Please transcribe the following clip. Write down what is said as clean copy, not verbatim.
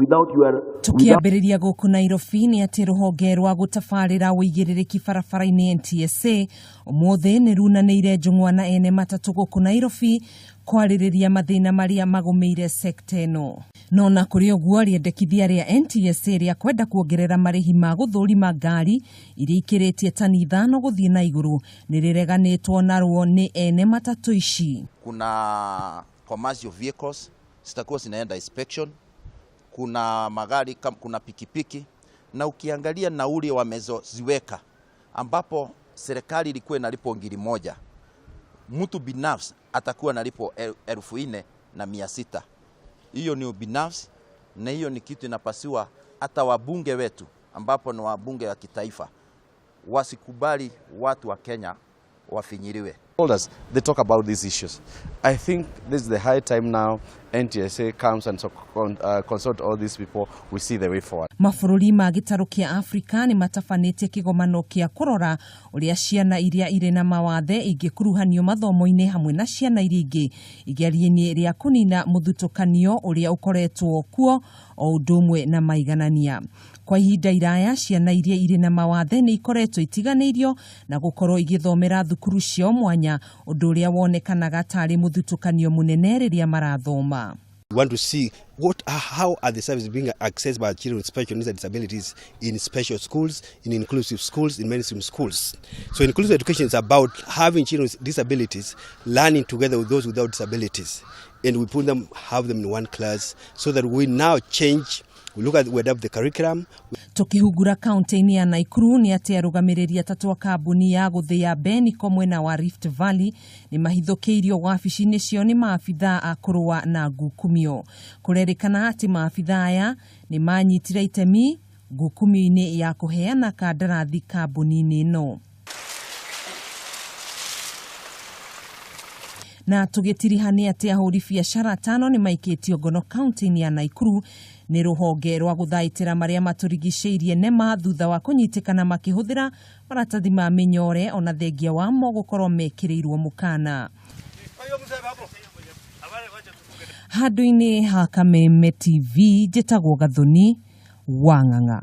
Without your without Tũkĩambĩrĩria gũkũ Nairobi nĩ atĩ rũhonge rwa gũtabarĩra ũigĩrĩrĩki barabara-inĩ NTSA ũmũthĩ nĩ runanĩire njũng'wa na ene matatũ gũkũ Nairobi kwarĩrĩria mathĩna marĩa magũmĩire sekta ĩno. No na kũrĩ ũguo rĩendekithia rĩa NTSA rĩa kwenda kuongerera marĩhi ma gũthũrima ngari iria ikĩrĩtie tani ithano gũthiĩ na igũrũ nĩ rĩreganĩtwo narũo nĩ ene matatũ ici. Kuna commercial vehicles zitakuwa zinaenda inspection, kuna magari, kuna pikipiki, na ukiangalia nauli wamezoziweka, ambapo serikali ilikuwa inalipo 1,000, mtu binafsi atakuwa analipo 4,600. Hiyo ni ubinafsi na hiyo ni kitu inapasiwa hata wabunge wetu, ambapo ni wabunge wa kitaifa, wasikubali watu wa Kenya wafinyiliwe. Holders, they talk about these issues. I think this is the high time now NTSA comes and consult all these people. We see the way forward. Mabũrũri ma gĩtarũ kĩa Afrika nĩ matabanĩtie kĩgomano kĩa kũrora ũrĩa ciana iria irĩ na mawathe ingĩkuruhanio mathomo-inĩ hamwe na ciana iria ingĩ igeria-inĩ rĩa kũnina mũthutũkanio ũrĩa ũkoretwo kuo o ũndũ ũmwe na maiganania. Kwa ihinda iraya ciana iria irĩ na mawathe nĩ ikoretwo itiganĩirio na gũkorwo igĩthomera thukuru ciao mwanya, ũndũ ũrĩa wonekanaga tarĩ mũthutũkanio mũnene rĩrĩa marathoma. We want to see how are the services being accessed by children with special needs and disabilities in special schools, in inclusive schools, in mainstream schools. So inclusive education is about having children with disabilities learning together with those without disabilities. And we have them in one class so that we now change, we look at, we adapt the curriculum. Tukihungura kaunti-inĩ ya Nakuru nĩ atĩ arũgamĩrĩri atatũ a kambuni ya gũthĩa Beniko mwena wa Rift Valley nĩ mahithũkĩirio wabici-inĩ ciao nĩ maabithaa a kũrũa na ngukumio. Kũrerĩkana atĩ maabithaa aya nĩ manyitire itemi ngukumio-inĩ ya kũheana kandarathi kambuni-inĩ ĩno. Na tũgĩtiriha nĩ atĩ ahũri biacara atano nĩ maikĩtio ngono kaunti-inĩ ya Nakuru nĩ rũhonge rwa gũthaitĩra marĩa matũrigicĩirie NEMA thutha wa kũnyitĩkana makĩhũthĩra maratathi ma mĩnyore ona thengia wamo gũkorwo mekĩrĩirwo mũkana. Handũ-inĩ ha Kameme TV njĩtagwo Gathoni wa Ng'ang'a.